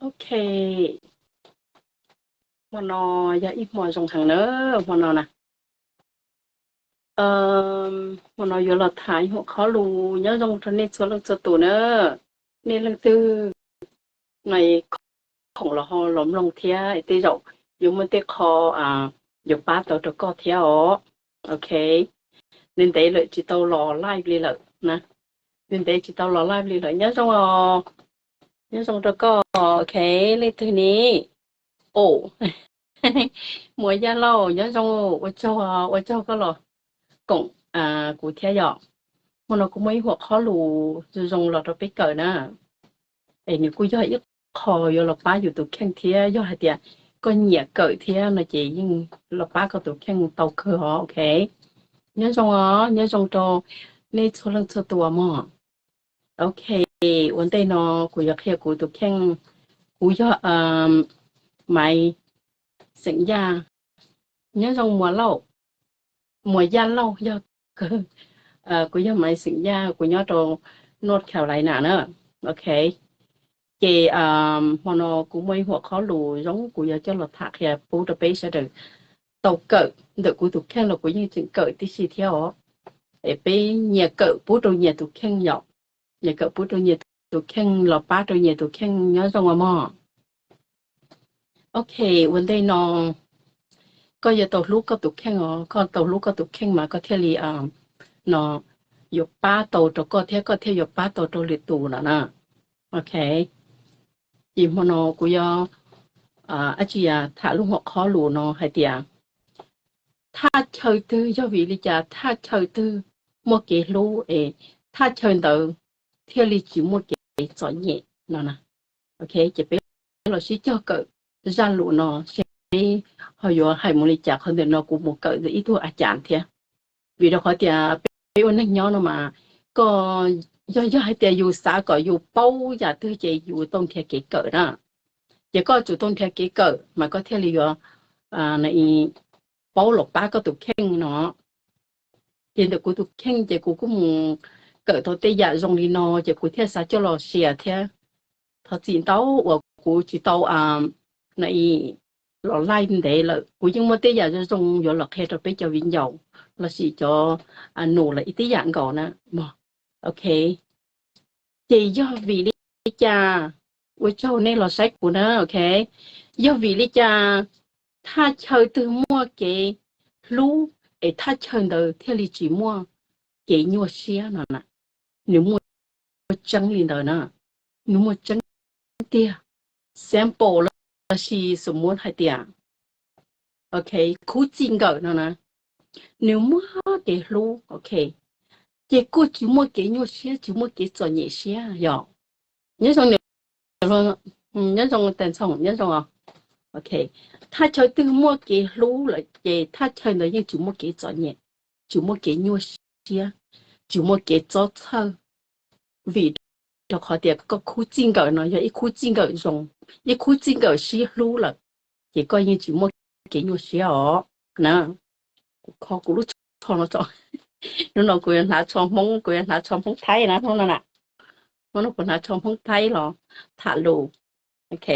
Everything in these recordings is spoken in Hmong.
Ok, hmo no yog ib hmo zoo heev na, hmo no na. Hmo no yuav los tham ib huam qhov lus nyob zoo rau nej txhua leej txhua tus na. Nej leej twg no khoom los ho los mloog thiab, tej zaum yuav muaj tej qho yuav pab tau rau koj thiab os. Ok, ntev ntev lawm tsis tau los live li lawm na, ntev ntev tsis tau los live li lawm. Nyob zoo os, nyob zoo rau koj. Ok, leej twg ni? Os, Muas Yaj Lauj, nyob zoo, ua tsaug, ua tsaug koj los koom kuv thiab yom. Hmo no kuv muaj ib huam qhov lus zoo zoo los rau peb kawm na. Es nws kuj yog ib qho yuav los pab yus tus kheej thiab, yog hais tias koj nyiam kawm thiab no ces yeej los pab koj tus kheej tau kawg os. Ok, nyob zoo os, nyob zoo rau nej txhua leej txhua tus mog. Ok, ua ntej no kuv yuav qhia kuv tus kheej. Kuv yog Maiv xeem Yaj. Nyob zoo Muas Lauj, Muas Yaj Lauj yog kawg. Kuv yog Maiv xeem Yaj, kuv nyob rau North Carolina na. Ok, ces hmo no kuv muaj ib huam qhov lus zoo kuv yuav coj los tham qhia pub rau peb sawv daws tau kawm ntawm kuv tus kheej los kuv yeej tseem kawm tib si thiab os. Es peb nyias kawm pub rau nyias tus kheej yom, nyias kawm pub rau nyias tus kheej los pab rau nyias tus kheej. Nyob zoo os mog. Ok, ua ntej no koj yuav tau hlub koj tus kheej os, koj tau hlub koj tus kheej mas koj thiaj li no yuav pab tau rau koj thiab koj thiaj yuav pab tau rau lwm tus no na. Ok, ces hmo no kuv yuav dab tsi tham lub huam qhov lus no hais tias thaj chaw twg, yog vim li cas thaj chaw twg muaj kev hlub es thaj chaw ntawd thiaj li tsis muaj kev txom nyem no na. Ok, ces peb los sib cog kawm zaj lus no seb peb ho yuav hais mus li cas. Qhov ntawm no kuv mus kawm ntawm ib tug a cas thiab, vim rau qhov tias peb ua neeg nyob no mas koj, yog, yog hais tias yus xav kom yus paub yam twg ces yus tau nrhiav kev kawm na. Ces koj tsum tau nrhiav kev kawm mas koj thiaj li yuav paub los pab koj tus kheej no. Ces ntawm kuv tus kheej ces kuv kuj mus kawm tau tej yam zoo li no ces kuv thiaj xav coj los share thiab. Thov txim ntau uas kuv tsis tau los live ntev lawm, kuv yeej muaj tej yam zoo zoo yuav los qhia rau peb cov viv ncaus lossis cov nus lawm ib tib yam nkaus na. Ok, ces yog vim li cas, ua tsaug nej los saib kuv na. Ok, yog vim li cas thaj chaw twg muaj kev hlub es thaj chaw ntawd thiaj li tsis muaj kev nyuaj siab no na. Nws muaj tseeb li ntawd na, nws muaj tseeb tiag. Sample lossis xum muab hais tias, ok, khub txij nkawm no na, nws muaj kev hlub, ok, ces kuj tsis muaj kev nyuaj siab, tsis muaj kev txom nyem siab yom. Nyob zoo, nyob zoo Tais Ntxhoo, nyob zoo. Ok, thaj chaw twg muaj kev hlub lawm ces thaj chaw ntawd yeej tsis muaj kev txom nyem, tsis muaj kev nyuaj siab, tsis muaj kev txob txhawj. Vim rau qhov tias koj khub txij nkawm no yog ib khub txij nkawm zoo, ib khub txij nkawm sib hlub lawm, ces koj yeej tsis muaj kev nyuaj siab os na. Kuv kho kuv lub tsho no tso. Hnub no kuv yuav hnav tsho Hmoob, kuv yuav hnav tsho Hmoob Thaib na hnub no na. Hnub no kuv hnav tsho Hmoob Thaib los tham lus. Ok,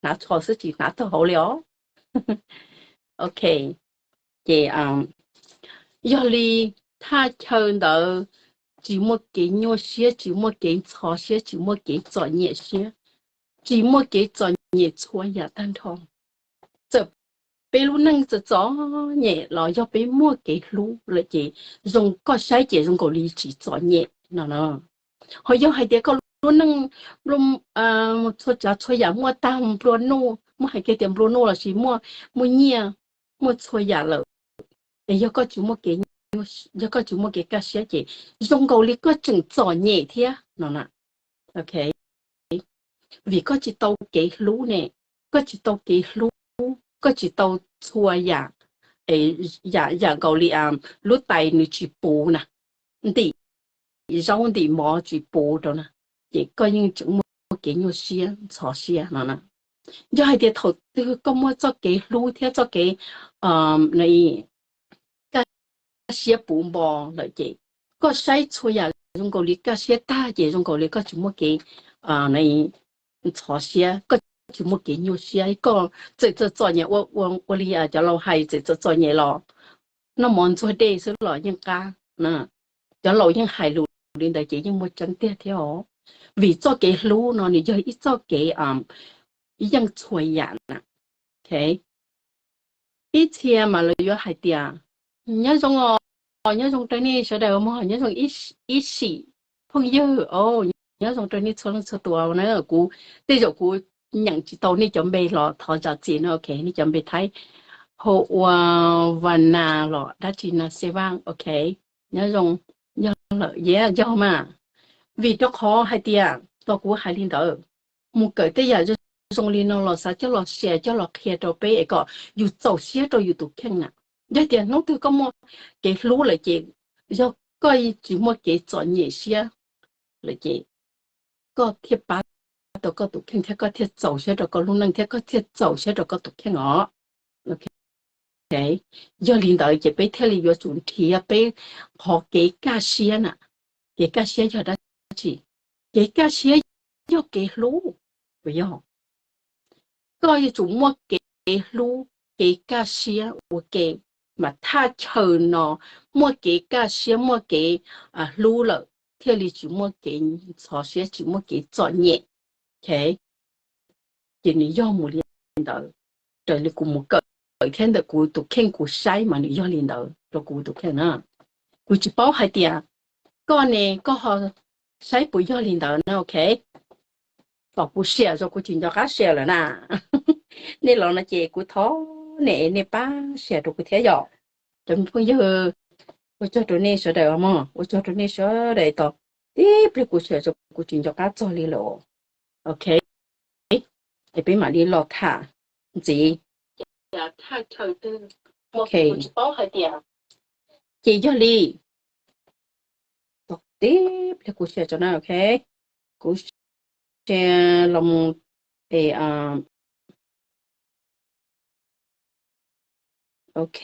hnav tsho xwb tsis hnav taug hauv li os. Ok, ces yog li thaj chaw ntawd tsis muaj kev nyuaj siab, tsis muaj kev ntxhov siab, tsis muaj kev txom nyem siab, tsis muaj kev txom nyem txhua yam tag nrho. Txawm peb lub neej txom txom nyem los yog peb muaj kev hlub lawm ces zoo, koj saib ces zoo nkaus li tsis txom nyem no na. Ho yog hais tias koj lub neej txhua tsav txhua yam muaj tag nplua nuj, muaj hais kiag tias nplua nuj lossis muaj, muaj nyiaj, muaj txhua yam lawm, es yog koj tsis muaj kev, yog koj tsis muaj kev kaj siab ces zoo nkaus li koj tseem txom nyem thiab no na. Ok, vim koj tsis tau kev hlub ne, koj tsis tau kev hlub, koj tsis tau txhua yam, yam, yam nkaus li lub tais nws tsis puv na, ntim zaub ntim mov tsis puv rau na, ces koj yeej tseem muaj kev nyuaj siab ntxhov siab no na. Yog hais tias thaum twg koj muaj txoj kev hlub thiab txoj kev kaj siab puv npo lawm ces koj saib txhua yam zoo nkaus li kaj siab tag ces zoo nkaus li koj tsis muaj kev ntxhov siab, koj tsis muaj kev nyuaj siab, koj txawm txom txom nyem ua, ua li cov laus hais txawm txom txom nyem los noj mov ntxuag dej xwb los yeej qab. Cov laus yeej hais lus li ntawd ces yeej muaj tseeb tiag thiab os. Vim txoj kev hlub no nws yog ib txoj kev yeej txhua yam na. Ib txhia mas lawv yuav hais tias nyob zoo os, nyob zoo rau nej sawv daws mog, nyob zoo ib sim phooj ywg, nyob zoo rau nej txhua leej txhua tus na. Kuv tej zaum kuv nyeem tsis tau nej cov npe los thov zam txim no, ok, nej cov npe Thaib hu ua Vas Nas los dab tsi no, Xia Vaj, ok, nyob zoo, yog lawm, yog mas. Vim rau qhov hais tias tau kuv hais li ntawd, mus kawm tej yam zoo li no los xav coj los share coj los qhia rau peb es kom yus txaus siab rau yus tus kheej na. Yog tias hnub twg koj muaj kev hlub lawm ces yog koj tsis muaj kev txom nyem siab lawm ces koj thiaj pab tau koj tus kheej thiab koj thiaj txaus siab rau koj lub neej thiab koj thiaj txaus siab rau koj tus kheej os. Yog li ntawd ces peb thiaj li yuav tsum nrhiav peb qhov kev kaj siab na. Kev kaj siab yog dab tsi? Kev kaj siab yog kev hlub, puas yog? Koj yuav tsum muaj kev hlub, kev kaj siab ua ke, mas thaj chaw no muaj kev kaj siab muaj kev hlub lawm thiaj li tsis muaj kev ntxhov siab tsis muaj kev txom nyem. Ces nws yog mus li ntawd, raws li kuv mus kawm thiab ntawm kuv tus kheej kuv saib mas nws yog li ntawd rau kuv tus kheej na. Kuv tsis paub hais tias koj ne koj ho saib puas yog li ntawd na, ok. Kom kuv share zoo kuv tsis nco qab share lawm na. Nej los no ces kuv thov nej, nej pab share rau kuv thiab yom. Cov phooj ywg, ua tsaug rau nej sawv daws mog, ua tsaug rau nej sawv daws tau tib pliag kuv share zoo kuv tsis nco qab txog li lawm. Ok, es peb mam li los tham ntxiv. Ces yog li, tib pliag kuv share tso na, ok. Kuv share los mus, es, ok.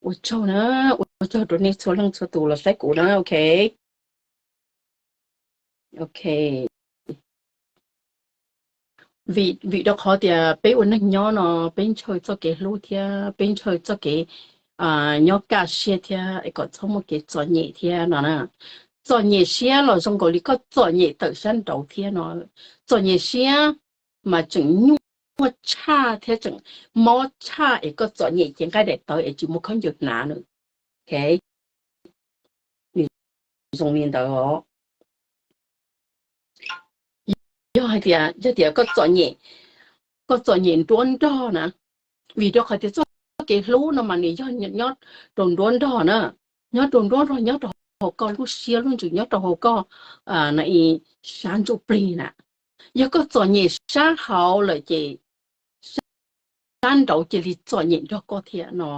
Ua tsaug na, ua tsaug rau nej txhua leej txhua tus los saib kuv na, ok. Ok. Vim, vim rau qhov tias peb ua neeg nyob no, peb ntshaw txoj kev hlub thiab peb ntshaw txoj kev nyob kaj siab thiab es kom txhob muaj kev txom nyem thiab no na. Txom nyem siab los zoo nkaus li koj txom nyem tawm sab nraud thiab no. Txom nyem siab mas tseem nyuaj tshaj thiab tseem mob tshaj es koj txom nyem ces nqaij daim tawv es tsis muaj khaub ncaws hnav na. Ok, nws zoo li ntawd os. Yog hais tias, yog tias koj txom nyem, koj txom nyem nruab nrog na, vim rau qhov tias txoj kev hlub no mas nws yog nyob rau nruab nrog na, nyob rau nruab nrog, nyob rau hauv koj lub siab lub ntsws, nyob rau hauv koj sab ntsuj plig na. Yog koj txom nyem sab hauv lawm ces sab nraud cia li txom nyem nrog koj thiab no.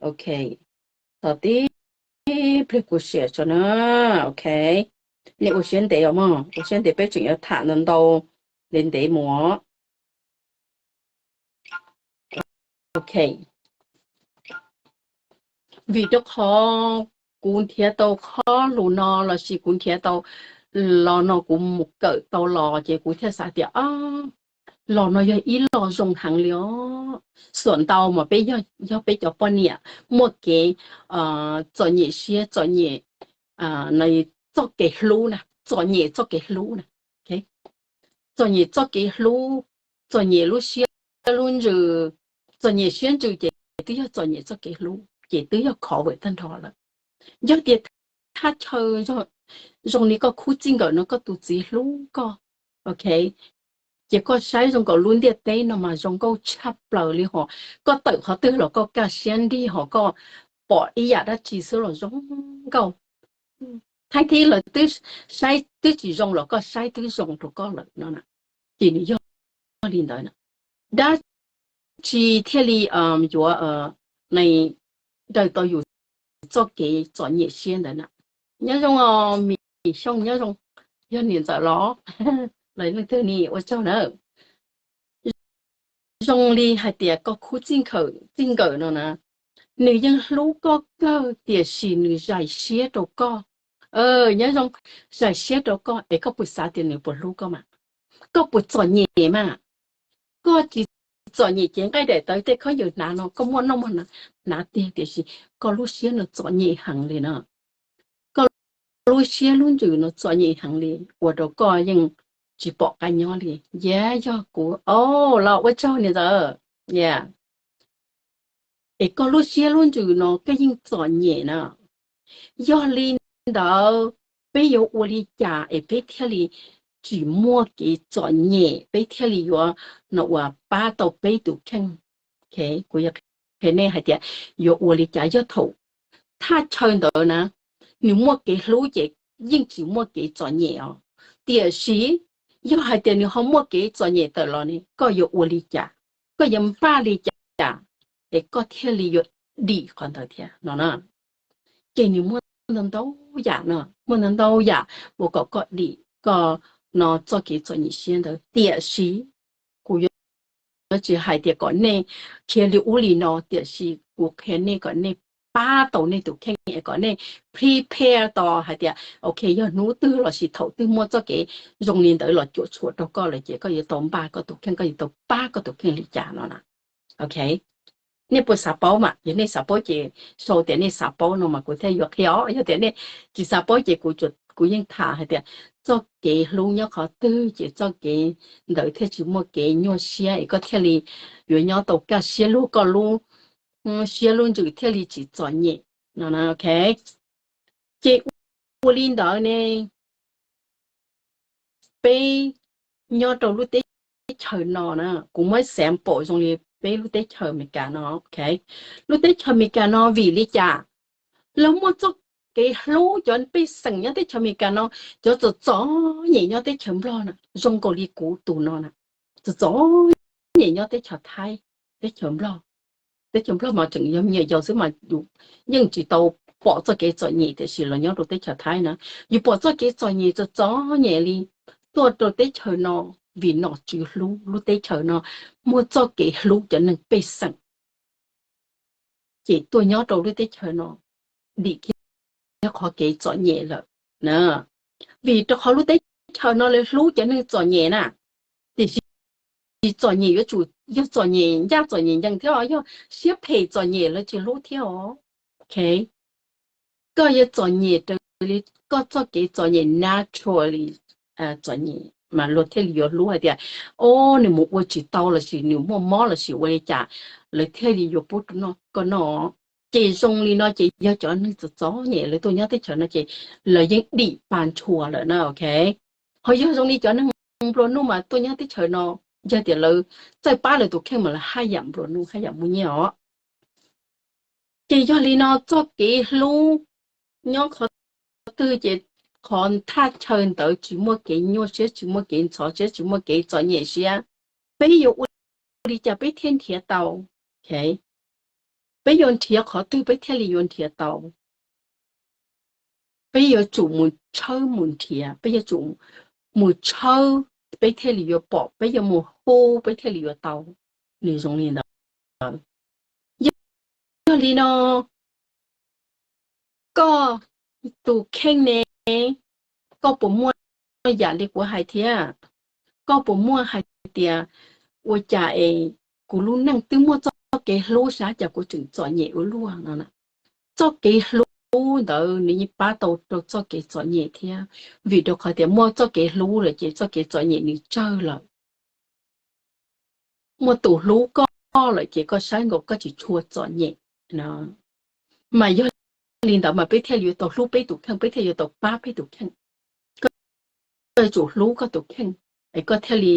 Ok, tos tib pliag kuv share tso na. Ok, nej ua siab ntev os mog, ua siab ntev peb tseem yuav tham ntau ntau ntev ntev mus os. Ok, vim rau qhov kuv nrhiav tau qhov lus no lossis kuv nrhiav tau los no kuv mus kawm tau los ces kuv thiaj xav tias los no yog ib lo zoo heev li os. Xuam ntau mas peb yog, yog peb cov poj niam muaj kev txom nyem siab, txom nyem txoj kev hlub na, txom nyem txoj kev hlub na. Txom nyem txoj kev hlub, txom nyem lub siab lub ntsws, txom nyem siab ntsws ces twb yog txom nyem txoj kev hlub ces twb yog khov vawm tag nrho lawm. Yog tias thaj chaw zoo li koj khub txij nkawm no koj tus txiv hlub koj, ok, ces koj saib zoo nkaus lub ntiaj teb no mas zoo nkauj tshaj plaws li hos, koj tawm qhov twg los koj kaj siab nrig hos, koj pom ib yam dab tsi xwb los zoo nkauj. Thaib thib lawv twb saib twb tsis zoo los koj saib twb zoo rau koj lawm no na. Ces nws yog li ntawd na, dab tsi thiaj li yuav daws tau yus txoj kev txom nyem siab ntawd na. Nyob zoo os Mim Xyooj, nyob zoo, yog niam ntxawm los, los leej twg ni, ua tsaug na. Zoo li hais tias koj khub txij nkawm, txij nkawm no na, nws yeej hlub koj kawg tiam sis nws zais siab rau koj. Nyob zoo, zais siab rau koj es koj puas xav tias nws puas hlub koj mas? Koj puas txom nyem mas? Koj tsis txom nyem ces nqaij daim tawv tej khaub ncaws hnav no koj muaj noj muaj hnav tiag, tiam sis koj lub siab no txom nyem heev li no. Koj lub siab lub ntsws no txom nyem heev li, ua rau koj yeej tsis pom qab nyob li. Yog, yog kuv, o, los ua tsaug niam ntxawm. Es koj lub siab lub ntsws no koj yeej txom nyem na. Yog li ntawd, peb yuav ua li cas es peb thiaj li tsis muaj kev txom nyem, peb thiaj li yuav no uas pab tau peb tus kheej? Kuv yuav qhia nej hais tias yuav ua li cas. Yog thaum thaj chaw ntawd na, nws muaj kev hlub ces yeej tsis muaj kev txom nyem os. Tiam sis yog hais tias nws ho muaj kev txom nyem tawm los ne, koj yuav ua li cas? Koj yuav npaj li cas es koj thiaj li yuav dim qhov ntawd thiab no na? Ces nws muaj ntau ntau yam no, muaj ntau ntau yam ua kom koj dim koj no txoj kev txom nyem siab ntawd. Tiam sis kuv yuav tsis hais tias kom nej khiav li ub li no, tiam sis kuv qhia nej kom nej pab tau nej tus kheej es kom nej prepare tau hais tias ok, yog hnub twg lossis thaum twg muaj txoj kev zoo li ntawd los cuam tshuam rau koj lawm ces koj yuav tau npaj koj tus kheej, koj yuav tau pab koj tus kheej li cas no na. Ok, nej puas xav paub mas? Yog nej xav paub ces sau tias nej xav paub no mas kuv thiaj yuav qhia os. Yog tias nej tsis xav paub ces kuv yeej tham hais tias txoj kev hlub nyob qhov twg ces txoj kev ntawd thiaj tsis muaj kev nyuaj siab es koj thiaj li yuav nyob tau kaj siab lug, koj lub siab lub ntsws thiaj li tsis txom nyem no. Ok, ces ua li ntawd ne, peb nyob rau lub teb chaws no na, kuv muab sample zoo li peb lub teb chaws Amelikas no. Lub teb chaws Amelikas no vim li cas lawv muaj txoj kev hlub cov pej xeem nyob teb chaws Amelikas no, cov txom txom nyem nyob teb chaws Nplog na, zoo nkaus li kuv tus no na, txom txom nyem nyob teb chaws Thaib, teb chaws Nplog. Teb chaws Nplog mas tseem yog me nyuam yaus xwb mas yus yeej tsis tau pom txoj kev txom nyem, tiam sis los nyob rau teb chaws Thaib na, yus pom txoj kev txom nyem txom txom nyem li tuaj rau teb chaws no, vim nom tswv hlub lub teb chaws no, muaj txoj kev hlub cov neeg pej xeem, ces tuaj nyob rau lub teb chaws no dim kiag qhov kev txom nyem lawm. Vim rau qhov lub teb chaws no lawv hlub cov neeg txom nyem na, tiam sis txom nyem yuav tsum yog txom nyem ncaj txom nyem ncees thiab os, yog siab phem txom nyem lawv tsis hlub thiab os. Koj yuav txom nyem raws li koj txoj kev txom nyem naturally, txom nyem mas luag thiaj li yuav hlub hais tias, o, nws mus ua tsis tau lossis nws muaj mob lossis ua li cas, lawv thiaj li yuav pub rau koj noj. Ces zoo li no ces yog cov neeg txom txom nyem lawv tuaj nyob teb chaws no ces lawv yeej dim pa ntshua lawm na. Ok, ho yog zoo li cov neeg nplua nuj mas tuaj nyob teb chaws no, yog tias lawv txawj pab lawv tus kheej mas lawv haj yam nplua nuj haj yam muaj nyiaj os. Ces yog li no txoj kev hlub nyob qhov twg ces qhov thaj chaw ntawd tsis muaj kev nyuaj siab, tsis muaj kev ntxhov siab, tsis muaj kev txom nyem siab. Peb yuav ua li cas peb thiaj nrhiav tau? Peb yuav nrhiav qhov twg peb thiaj li yuav nrhiav tau? Peb yuav tsum mus tshawb mus nrhiav, peb yuav tsum mus tshawb peb thiaj li yuav pom, peb yuav mus hu peb thiaj li yuav tau. Nws zoo li ntawd. Yog li no, koj tus kheej ne, koj puas muaj yam li kuv hais thiab? Koj puas muaj hais tias ua cas es kuv lub neej twb muaj txoj kev hlub sab cas kuv tseem txom nyem ua luaj no? Txoj kev hlub ntawd nws yeej pab tau rau txoj kev txom nyem thiab, vim rau qhov tias muaj txoj kev hlub lawm ces txoj kev txom nyem nws tsawg lawm. Muaj tus hlub koj lawm ces koj saib nkaus koj tsis tshua txom nyem. Mas yog li ntawd mas peb thiaj li yuav tau hlub peb tus kheej, peb thiaj yuav tau pab peb tus kheej. Koj yuav tsum hlub koj tus kheej es koj thiaj li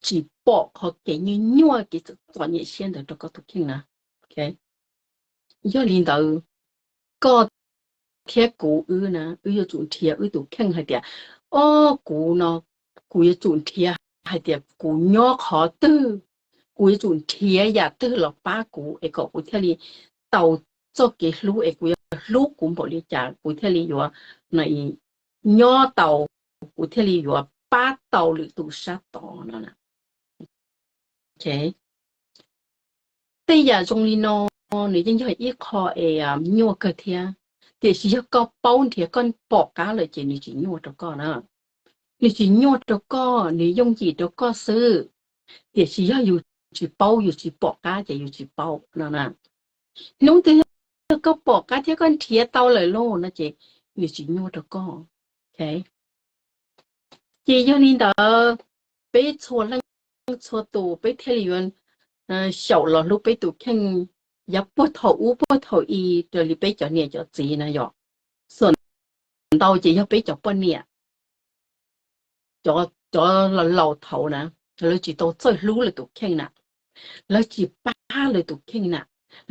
tsis pom qhov kev nyuaj nyuaj kev txom nyem siab ntawd rau koj tus kheej na. Yog li ntawd, koj thiab kuv wb na, wb yuav tsum nrhiav wb tus kheej hais tias, o, kuv no, kuv yuav tsum nrhiav hais tias kuv nyob qhov twg, kuv yuav tsum nrhiav yam twg los pab kuv es kom kuv thiaj li tau txoj kev hlub es kuv yuav hlub kuv npaum li cas kuv thiaj li yuav nyob tau, kuv thiaj li yuav pab tau lwm tus sab tod no. Tej yam zoo li no nws yeej yog ib qho es nyuaj kawg thiab. Tiam sis yog koj paub nrhiav koj pom qab lawm ces nws tsis nyuaj rau koj na. Nws tsis nyuaj rau koj, nws yooj yim rau koj xwb. Tiam sis yog yus tsis paub yus tsis pom qab ces yus tsis paub no na. Hnub twg yog koj pom qab thiab koj nrhiav tau lawm lauj no ces nws tsis nyuaj rau koj. Ces yog li ntawd, peb txhua leej txhua tus peb thiaj li yuav xyaum los hlub peb tus kheej, yav puag thaum ub puag thaum i, raws li peb cov niam cov txiv na yom. Xam ntau ces yog peb cov poj niam, cov laus laus thaud na, lawv tsis tau txawj hlub lawv tus kheej na. Lawv tsis pab lawv tus kheej na.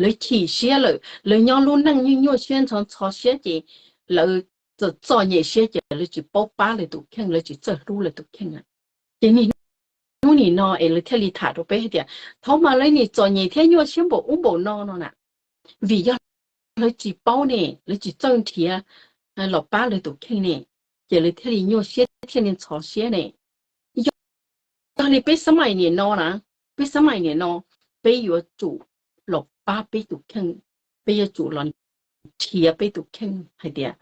Lawv chim siab lawm, lawv nyob lub neej nyuaj nyuaj siab ntxhov ntxhov siab ces lawv txom txom nyem siab ces lawv tsis paub pab lawv tus kheej, lawv tsis txawj hlub lawv tus kheej na. Ces niaj hnub nim no es lawv thiaj li tham rau peb hais tias, thaum mas lawv nim txom nyem thiab nyuaj siab npaum ub npaum no no na. Vim yog lawv tsis paub ne, lawv tsis txawj nrhiav los pab lawv tus kheej ne, ces lawv thiaj li nyuaj siab thiaj li ntxhov siab ne. Yog li peb xab maim nim no na, peb xab maim nim no, peb yuav tsum los pab peb tus kheej, peb yuav tsum los nrhiav peb tus kheej hais tias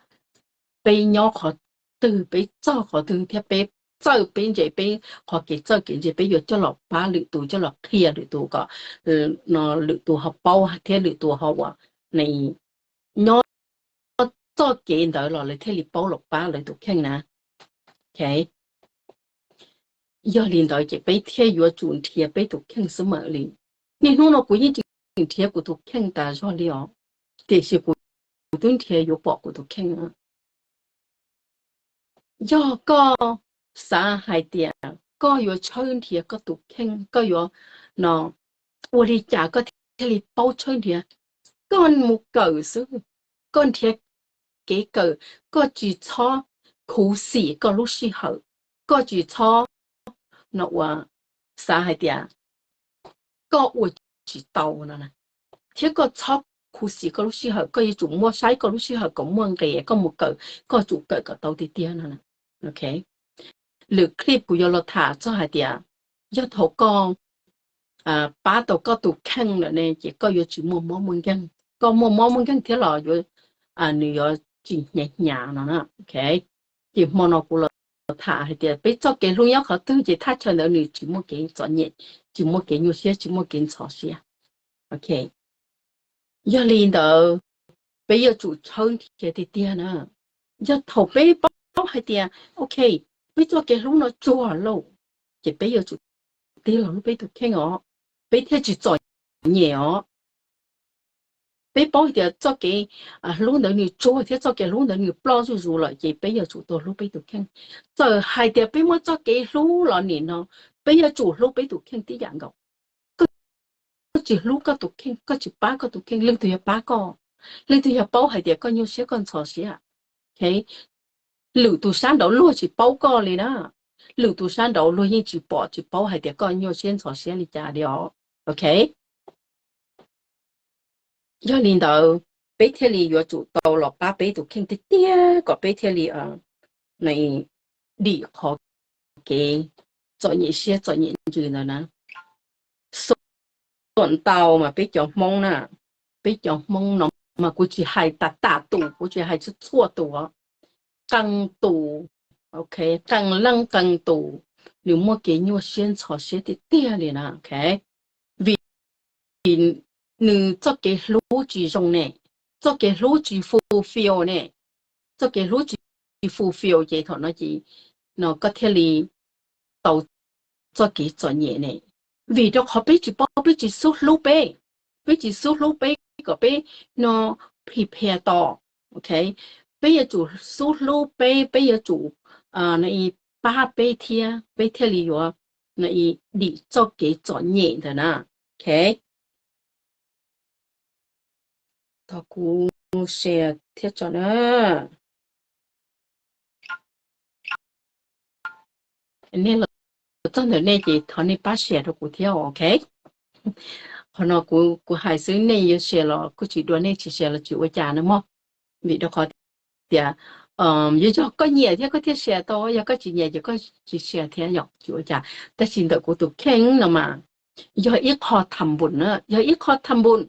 peb nyob qhov twg, peb txog qhov twg thiab peb txawj peb ntse, peb qhov kev txawj kev ntse peb yuav coj los pab lwm tus, coj los qhia lwm tus kom lwm tus ho paub thiab lwm tus ho ua nyob txoj kev ntawd los lawv thiaj li paub los pab lawv tus kheej na. Yog li ntawd ces peb thiaj yuav tsum nrhiav peb tus kheej xwb mam li. Niaj hnub no kuv yeej tsis nrhiav kuv tus kheej tas zog li os, tiam sis kuv twb nrhiav yuav pom kuv tus kheej. Yog koj xav hais tias koj yuav tshawb nrhiav koj tus kheej, koj yuav no ua li cas koj thiaj li paub tshawb nrhiav? Koj mus kawm xwb, koj nrhiav kev kawm, koj tsis txhob khuv xim koj lub sij hawm, koj tsis txhob no ua xav hais tias koj ua tsis tau no, thiab koj txhob khuv xim koj lub sij hawm, koj yuav tsum muaj saib koj lub sij hawm kom muaj nqis koj mus kawm, koj tsum kawm kom tau tiag tiag no. Lwm clip kuv yuav los tham txog hais tias yog thaum koj pab tau koj tus kheej lawm ne ces koj yuav tsis muaj mob muaj nkeeg, koj muaj mob muaj nkeeg thiab los yuav, nws yuav tsis hnyav hnyav no. Ces hmo no kuv los tham hais tias peb txoj kev hlub nyob qhov twg ces thaj chaw ntawd nws tsis muaj kev txom nyem, tsis muaj kev nyuaj siab, tsis muaj kev ntxhov siab. Yog li ntawd, peb yuav tsum tshawb nrhiav tiag tiag na. Yog thaum peb paub hais tias, ok, peb txoj kev hlub no tsuag lauj, ces peb yuav tsum tig los hlub peb tus kheej os, peb thiaj tsis txom nyem os. Peb paub hais tias txoj kev hlub ntawd nws tsuag thiab txoj kev hlub ntawd nws ploj zuj zus lawm ces peb yuav tsum tuaj hlub peb tus kheej. Txawm hais tias peb muaj txoj kev hlub los nim no, peb yuav tsum hlub peb tus kheej tib yam nkaus. Koj tsis hlub koj tus kheej, koj tsis pab koj tus kheej, leej twg yog pab koj? Leej twg yog paub hais tias koj nyuaj siab koj ntxhov siab? Lwm tus sab nraud luag tsis paub koj li na. Lwm tus sab nraud luag yeej tsis pom tsis paub hais tias koj nyuaj siab ntxhov siab li cas li os. Ok, yog li ntawd, peb thiaj li yuav tsum tau los pab peb tus kheej tiag tiag kom peb thiaj li dim qhov kev txom nyem siab txom nyem ntsws ntawd na. Xam ntau mas peb cov Hmoob na, peb cov Hmoob no mas kuv tsis hais tas tas tus, kuv tsis hais txhua txhua tus, qee tus, ok, qee leej qee tus, nws muaj kev nyuaj siab ntxhov siab tiag tiag li na. Ok, vim nws txoj kev hlub tsis zoo ne, txoj kev hlub tsis fulfill ne, txoj kev hlub tsis fulfill ces thaum no ces no koj thiaj li tau txoj kev txom nyem ne. Vim rau qhov peb tsis paub, peb tsis xub hlub peb, peb tsis xub hlub peb kom peb no prepare to, ok, peb yuav tsum xub hlub peb, peb yuav tsum pab peb thiab peb thiaj li yuav dim txoj kev txom nyem ntawd na. Ok, thov kuv share thiab tso na. Nej los txog ntawm nej ces thov nej pab share rau kuv thiab, ok. Qhov no kuv, kuv hais xwb, nej yuav share los kuj tsis dua, nej tsis share los tsis ua cas na mog. Vim rau qhov tias yuav yog koj nyiam thiab koj thiaj share tau, yog koj tsis nyiam ces koj tsis share thiab yom, tsis ua cas. Tab sis ntawm kuv tus kheej no mas yog ib qho tham npun na, yog ib qho tham npun.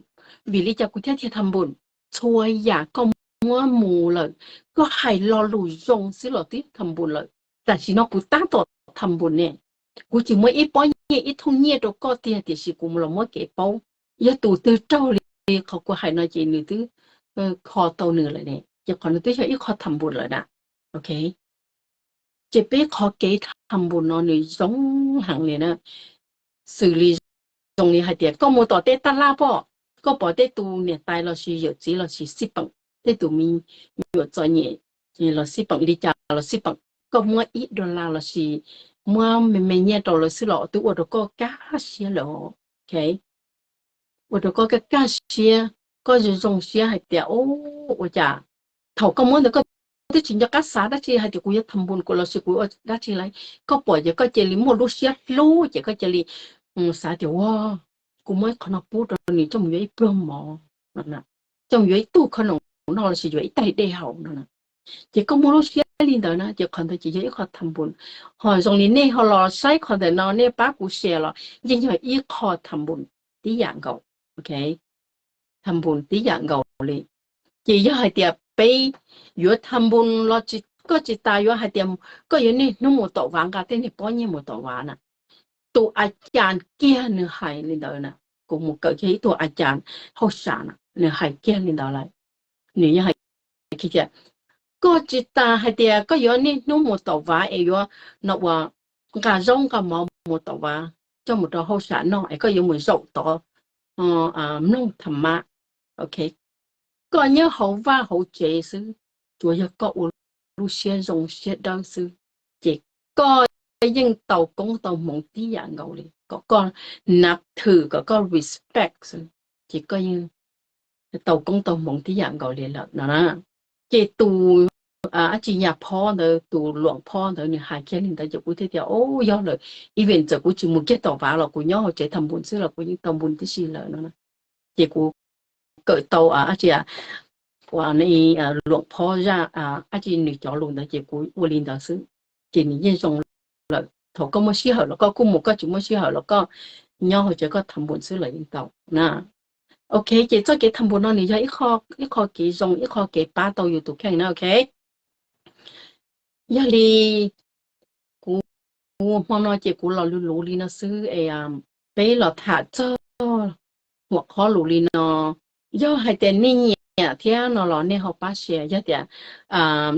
Vim li cas kuv thiaj tias tham npun? Txhua yam koj muab mus lawm, koj hais lo lus zoo xwb los twb tham npus lawm. Tam sim no kuv tab tom tham npus ne, kuv tsis muab ib pob nyiaj ib thooj nyiaj rau koj tiag, tiam sis kuv los muab kev paub. Yog tus twg raug li qhov kuv hais no ces nws twb kho tau nws lawm ne, ces qhov no twb yog ib qho tham npus lawm na. Ok, ces peb qhov kev tham npus no nws zoo heev li na. Xws li zoo li hais tias koj mus tom tej taj laj pom, koj pom tej tus niam tais lossis yawm txiv lossis xij peem, tej tus me nyuam txom nyem los xij peem li cas los xij peem, koj muab ib dollar lossis muab me me nyiaj rau lawv xwb los twb ua rau koj kaj siab lawm. Ok, ua rau koj kaj kaj siab, koj zoo zoo siab hais tias, o, ua cas thaum koj muab ntawd koj twb tsis nco qab xav dab tsi hais tias kuv yuav tham npus kuv lossis kuv ua dab tsi lawm, koj pom ces koj cia li muaj lub siab hlub ces koj cia li xav tias, ua, kuv muab qhov no pub rau nws coj mus yuav ib pluag mov, coj mus yuav ib tug khoom noj lossis yuav ib tais dej haus no. Ces koj muaj lub siab li ntawd na ces qhov ntawd ces yog ib qho tham npus. Ho zoo li nej ho los saib qhov ntawm no nej pab kuv share los yeej yog ib qho tham npus tib yam nkaus. Ok, tham npus tib yam nkaus li. Ces yog hais tias peb yuav tham npus los koj tsis tas yuav hais tias koj yuav niaj hnub mus tom vav nqa tej niag pob nyiaj mus tom vav na. Tus a cas kiag nws hais li ntawd na, kuv mus kawm kiag ib tug a cas hauj sam na, nws hais kiag li ntawd lawm. Nws yeej hais tias koj tsis tas hais tias koj yuav niaj hnub mus tom vav es yuav no ua nqa zaub nqa mov mus tom vav coj mus rau hauj sam noj es koj yuav mus zaum tod mloog tham mas. Ok, koj nyob hauv vaj hauv tsev xwb, tsuas yog koj ua lub siab zoo siab dawb xwb, ces koj yeej tau koob tau hmoov tib yam nkaus li. Kom koj nav thwm kom koj respect xwb, ces koj yeej tau koob tau hmoov tib yam nkaus li lawm no na. Ces tus ab tsi nyas phob ntawd, tus luam phob ntawd nws hais kiag li ntawd ces kuv thiaj tias, o, yog lawm, even txawm kuv tsis mus kiag tom vav los kuv nyob hauv tsev tham npus xwb los kuv yeej tau npus tib si lawm no. Ces kuv kawm tau ab tsi luam phob zaj ab tsi nws cov lus ntawd ces kuv ua li ntawd xwb, ces nws yeej zoo lawm. Thaum koj muaj sij hawm los koj kuj mus, koj tsis muaj sij hawm los koj nyob hauv tsev koj tham npus xwb los yeej tau na. Ok, ces txoj kev tham npus no nws yog ib qho kev zoo, ib qho kev pab tau yus tus kheej na. Ok, yog li kuv hmo no ces kuv los luv luv li no xwb es peb los tham txog huam qhob lus li no. Yog hais tias nej nyiam thiab no los nej ho pab share, yog tias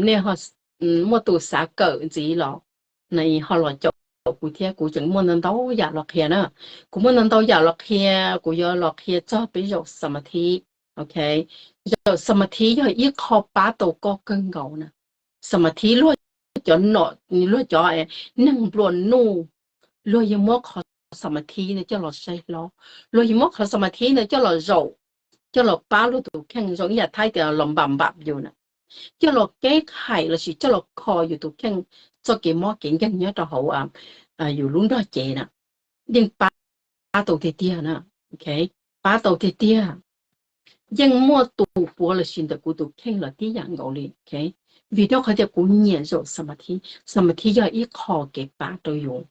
nej muaj tus xav kawm ntxiv los ho los caum kuv thiab, kuv tseem muaj ntau ntau yam los qhia na. Kuv muaj ntau ntau yam los qhia, kuv yuav los qhia txog peb zaum xamathib. Ok, zaum xamathib yog ib qho pab tau koj kawg nkaus na. Xamathib luag cov nom, luag cov neeg nplua nuj, luag yeej muab qhov xamathib ntawd coj los saib hlob, luag yeej muab qhov xamathib ntawd coj los zaum, coj los pab luag tus kheej zoo ib yam thaib tias los npam npam yus na, coj los keb hais lossis coj los kho yus tus kheej txoj kev mob kev nkeeg nyob rau hauv yus lub nrog cev na, yeej pab tau tiag tiag na. Pab tau tiag tiag. Yeej muaj tus puav lossis ntawm kuv tus kheej los tib yam nkaus li. Vim rau qhov tias kuv nyiam zaum xamathib, xamathib yog ib qho kev pab rau yus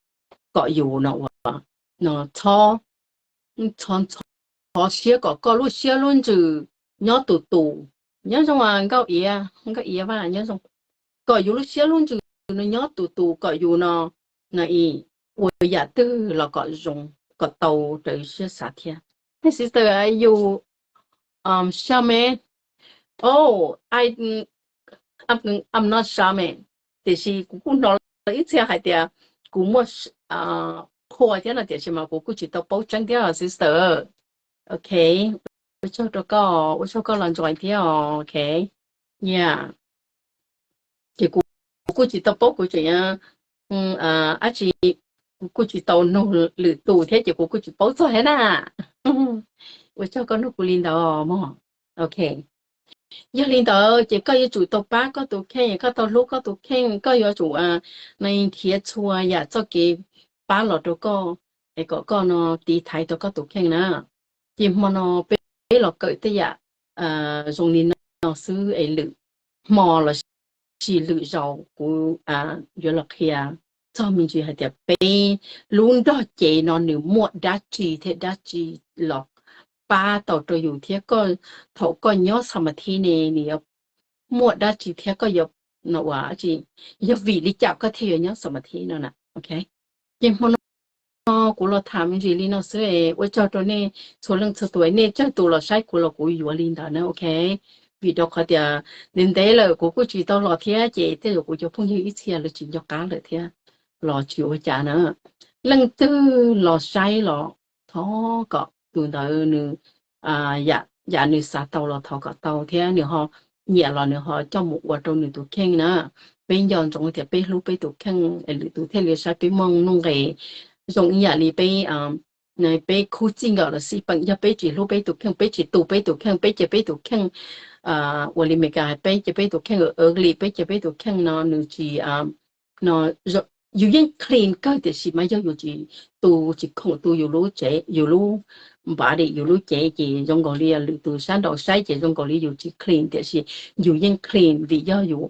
kom yus no ua no txhob, txhob ntxhov siab, kom koj lub siab lub ntsws nyob tus tus, nyob zoo nkauj iav, nkauj iav vaj nyob zoo, kom yus lub siab lub ntsws no nyob tus tus, kom yus no ua yam twg los kom zoo, kom tau raws siab xav thiab. Hey sister, are you Charmaine? Oh, I, I'm not Charmaine. Tiam sis kuv kuj hnov ib txhia hais tias kuv muaj qhua thiab no, tiam sis mas kuv kuj tsis tau paub tseeb thiab sister. Ok, ua tsaug rau koj, ua tsaug koj los join thiab os. Ok, yeah, ces kuv kuj tsis tau paub, kuv tseem ab tsi, kuv kuj tsis tau nug lwm tus thiab ces kuv kuj tsis paub txog thiab na. Ua tsaug koj nug kuv li ntawd mog. Ok, yog li ntawd ces koj yuav tsum tau pab koj tus kheej, koj tau hlub koj tus kheej, koj yuav tsum nrhiav txhua yam txoj kev pab los rau koj, es kom koj no tiv thaiv tau koj tus kheej na. Ces hmo no peb los kawm tej yam zoo li no xwb es lwm hmo los sis lwm zaus kuv yuav los qhia txog me ntsis hais tias peb lub nrog cev no nws muaj dab tsi thiab dab tsi los pab tau rau yus thiab. Koj thaum koj nyob xamathib ne nws yuav muaj dab tsi thiab koj yuav, no ua tsi, yog vim li cas koj thiaj yuav nyob xam ma thi no na, ok. Ces hmo no kuv los tham me ntsis li no xwb, ua tsaug rau nej txhua leej txhua tus, nej tsawg tus los saib kuv los kuv yuav li ntawd na, ok. Vim rau qhov tias ntev ntev lawm kuv kuj tsis tau los thiab ces tej zaum kuv cov phooj ywg ib txhia lawv tsis nco qab lawm thiab, los tsis ua cas na. Leej twg los saib los thov kom tus ntawd nws, yam nws xav tau los thov kom tau thiab nws ho nyiam los nws ho coj mus ua rau nws tus kheej na. Peb nco ntsoov tias peb hlub peb tus kheej es lwm tus thiaj li saib peb muaj nuj nqis. Zoo ib yam li peb, peb khub txij nkawm los xij peem, yog peb tsis hlub peb tus kheej, peb tsis tu peb tus kheej, peb cia peb tus kheej, ua li Meskas hais, peb cia peb tus kheej ugly, peb cia peb tus kheej no nws tsis, no, yus yeej clean kawg tiam sis mas yog yus tsis tu, tsis khoom tu yus lub tsev, yus lub body, yus lub cev ces zoo nkaus li lwm tus sab nraud saib ces zoo nkaus li yus tsis clean tiam sis yus yeej clean vim yog yus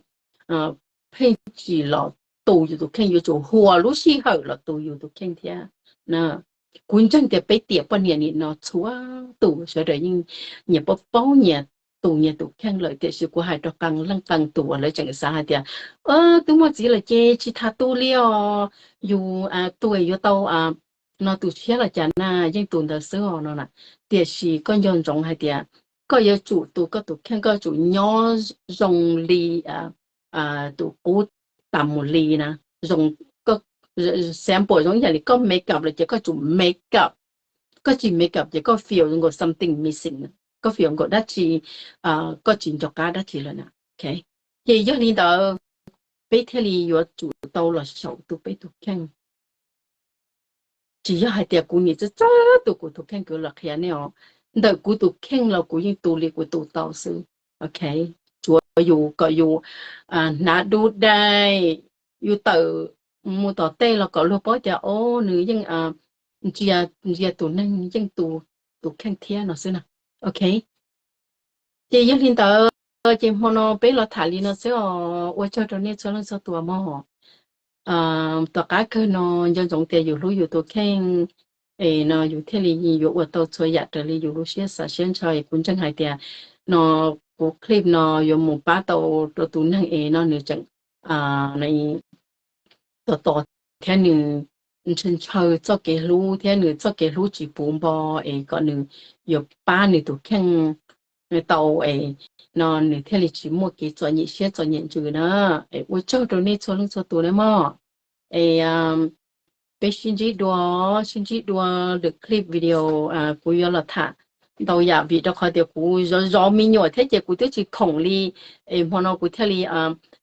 pheej tsis los tu yus tus kheej, yuav tsum hua lub sij hawm los tu yus tus kheej thiab. Kuv ntseeg tias peb tiam poj niam nim no txhua tus sawv daws yeej nyias paub paub nyias tus nyias tus kheej lawm tiam sis kuv hais rau qee leej qee tus uas lawv tseem xav hais tias twb muaj txiv lawm ces tsis tas tu li os, yus tu yuav tau no tus tshiab los cas na, yeej tus ntawd xwb os no na. Tiam sis koj nco ntsoov hais tias koj yuav tsum tu koj tus kheej, koj yuav tsum nyob zoo li tus qub tas mus li na. Zoo, sample zoo ib yam li koj makeup lawm ces koj tsum makeup, koj tsis makeup ces koj feel nkaus something missing, koj feel nkaus dab tsi, koj tsis nco qab dab tsi lawm na. Ces yog li ntawd peb thiaj li yuav tsum tau los xyaum tu peb tus kheej. Tsis yog hais tias kuv nim txawj txawj tu kuv tus kheej, kuv los qhia nej os, ntawm kuv tus kheej los kuv yeej tu li kuv tu tau xwb, ok. Tsuav yus kom yus hnav dub dai, yus tawm mus tom tej los kom luag paub tias o nws yeej ntsia, ntsia tus neeg yeej tu tus kheej thiab no xwb na, ok. Ces yog li ntawd ces hmo no peb los tham li no xwb os, ua tsaug rau nej txhua leej txhua tus mog. Tom qab kawg no nco ntsoov tias yus hlub yus tus kheej es no yus thiaj li yuav ua tau txhua yam raws li yus lub siab xav siab ntshaw. Kuv ntseeg hais tias no kuv clip no yuav mus pab tau rau tus neeg es no nws tseem tos tos thiab nws ntshaw ntshaw txoj kev hlub thiab nws txoj kev hlub tsis puv npo es kom nws yuav pab nws tus kheej tau es no nws thiaj li tsis muaj kev txom nyem siab txom nyem ntsws na. Es ua tsaug rau nej txhua leej txhua tus na mog. Es peb sib ntsib dua, sib ntsib dua lwm clip video, kuv yuav los tham ntau yam vim rau qhov tias kuv zov zov me nyuam thiab ces kuv twb tsis khoom li. Es hmo no kuv thiaj li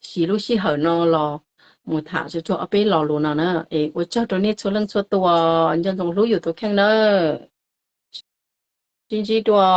siv lub sij hawm no los mus tham tsuag tsuag ob peb lo lus no na. Es ua tsaug rau nej txhua leej txhua tus, nco ntsoov hlub yus tus kheej nawb. Sib ntsib dua.